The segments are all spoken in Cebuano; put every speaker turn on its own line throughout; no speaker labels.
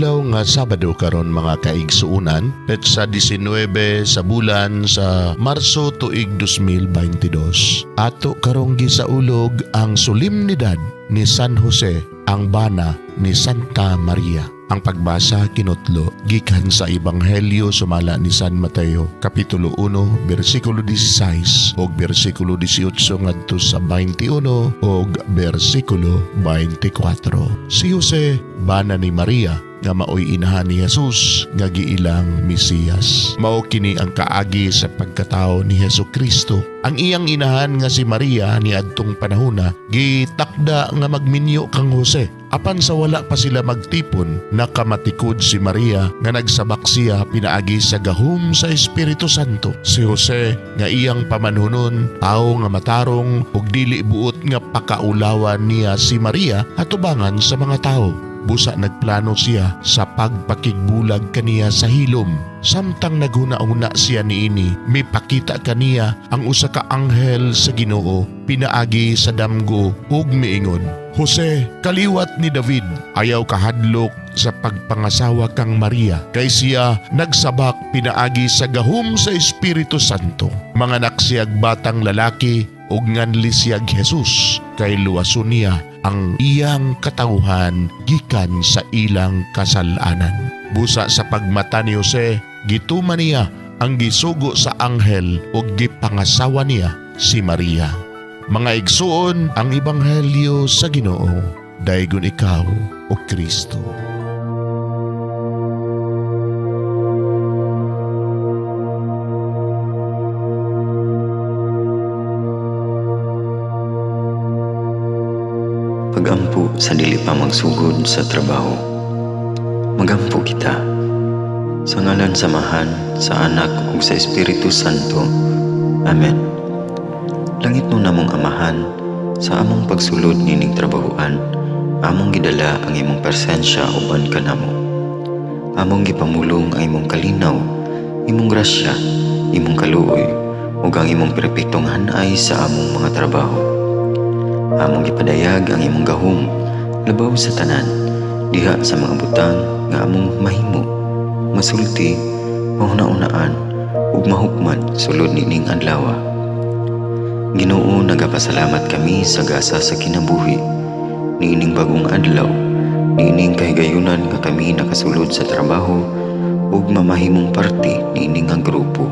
Adlaw nga Sabado karon, mga kaigsuunan, petsa 19 sa bulan sa Marso, tuig 2022. Ato karong gisaulog ang solemnidad ni San Jose, ang bana ni Santa Maria. Ang pagbasa kinutlo gikan sa Ebanghelyo sumala ni San Mateo, Kapitulo 1, bersikulo 16 ug bersikulo 18 ngadto sa 21 ug bersikulo 24. Si Jose, bana ni Maria, nga maoy inahan ni Jesus nga giilang Mesiyas. Mao kini ang kaagi sa pagkatao ni Hesus Kristo. Ang iyang inahan nga si Maria niadtong panahona gitakda nga magminyo kang Jose. Apan sa wala pa sila magtipon, nakamatikod si Maria nga nagsabak siya pinaagi sa gahom sa Espiritu Santo. Si Jose nga iyang pamanhunon, tawo nga matarong ug dili buot nga pakaulawan niya si Maria atubangan sa mga tawo. Busa nagplano siya sa pagpakigbulag kaniya sa hilom. Samtang naghuna-huna siya niini, mipakita kaniya ang usa ka anghel sa Ginoo pinaagi sa damgo ug miingon, "Jose, kaliwat ni David, ayaw kahadlok sa pagpangasawa kang Maria, kay siya nagsabak pinaagi sa gahom sa Espiritu Santo. Manganak siyag batang lalaki ug nganli siyag Jesus, kay luwason niya ang iyang katawhan gikan sa ilang kasalanan." Busa sa pagmata ni Jose, gituman niya ang gisugo sa anghel ug gipangasawa niya si Maria. Mga igsuon, ang ebanghelyo sa Ginoo. Daygon ikaw, o Kristo.
Pagampo sa dili pa magsugod sa trabaho. Magampo kita. Sa ngalan sa Amahan, sa Anak ug sa Espiritu Santo. Amen. Langitnon namong Amahan, sa among pagsulod nining trabahoan, among gidala ang imong presensya uban kanamo. Among gipamulong ang imong kalinaw, imong grasya, imong kaluoy, ug ang imong perpektong hanay sa among mga trabaho. Among gipadayag ang imong gahom labaw sa tanan diha sa mga butang nga among mahimo, masulti, mahuna-unaan ug mahukman sulod nining adlaw. Ginoo, nagapasalamat kami sa gasa sa kinabuhi niining bagong adlaw, niining kahigayunan nga kami nakasulod sa trabaho ug mamahimong parte niini nga grupo.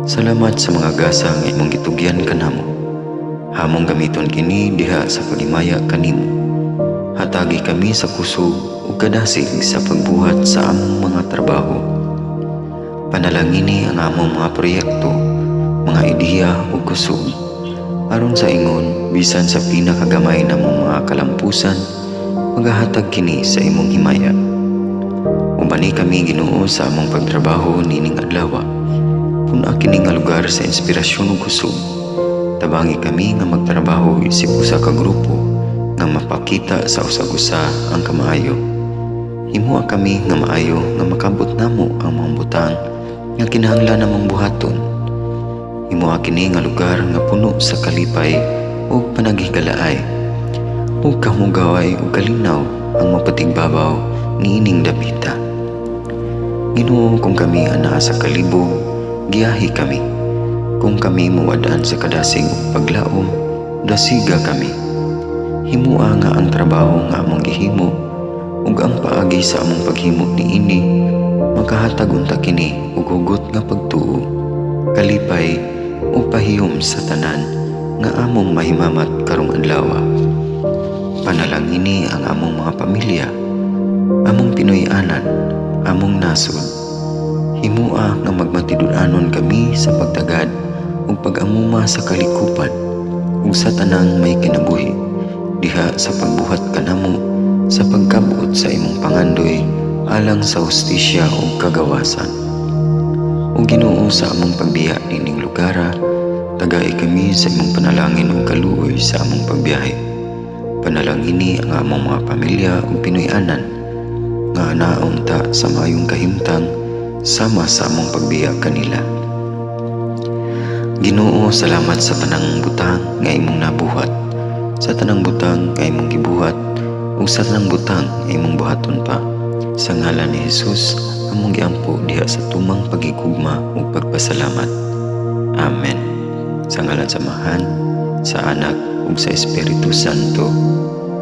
Salamat sa mga gasa nga imong gitugyan kanamo. Among gamiton kini diha sa paghimaya kanimo. Hatagi kami sa kusog ug kadasig sa pagbuhat sa among mga trabaho. Panalangini ang among mga proyekto, mga ideya ug kusog. Aron sa ingon, bisan sa pinakagamay namong mga kalampusan, magahatag kini sa imong himaya. Ubani kami, Ginoo, sa among pagtrabaho nining adlaw. Pun-a kini nga lugar sa inspirasyon ug kusog. Tabangi kami nga magtrabaho isip usa ka grupo nga mapakita sa usag-usa ang kamaayo. Himoa kami nga maayo nga makabot namo ang mga butang nga kinahanglan namong buhaton. Himoa kini nga lugar nga puno sa kalipay ug panaghigalaay. Ug kahugaway ug kalinaw ang mapatigbabaw niining dapita. Ginoo, kung kami anaa sa kalibog, giyahi kami. Kung kami mawad-an sa kadasig ug paglaom, dasiga kami. Himoa nga ang trabaho nga among gihimo ug ang paagi sa among paghimo niini makahatag unta kini og hugot nga pagtuo, kalipay ug pahiyom sa tanan nga among mahimamat karong adlaw. Panalangini ang among mga pamilya, among Pinoy-anan, among nasod. Himoa nga magmatinud-anon kami sa pagtagad ug pag-amuma sa kalikupan ug sa tanang may kinabuhi diha sa pagbuhat kanamo sa pagkabot sa imong pangandoy alang sa hustisya ug kagawasan. O Ginoo, sa among pagbiya nining lugara, tagai kami sa imong panalangin ug kaluoy sa among pagbiyahe. Panalangini ang among mga pamilya ug Pinoy-anan nga naunta sa maayong kahimtang sama sa among pagbiya kanila. Ginoo, salamat sa tanang butang nga imong nabuhat, sa tanang butang nga imong gibuhat, ug sa tanang butang nga imong buhaton pa. Sa ngalan ni Jesus, among giampo diha sa tumang pagigugma ug pagpasalamat. Amen. Sa ngalan sa Amahan, sa Anak ug sa Espiritu Santo.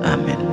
Amen.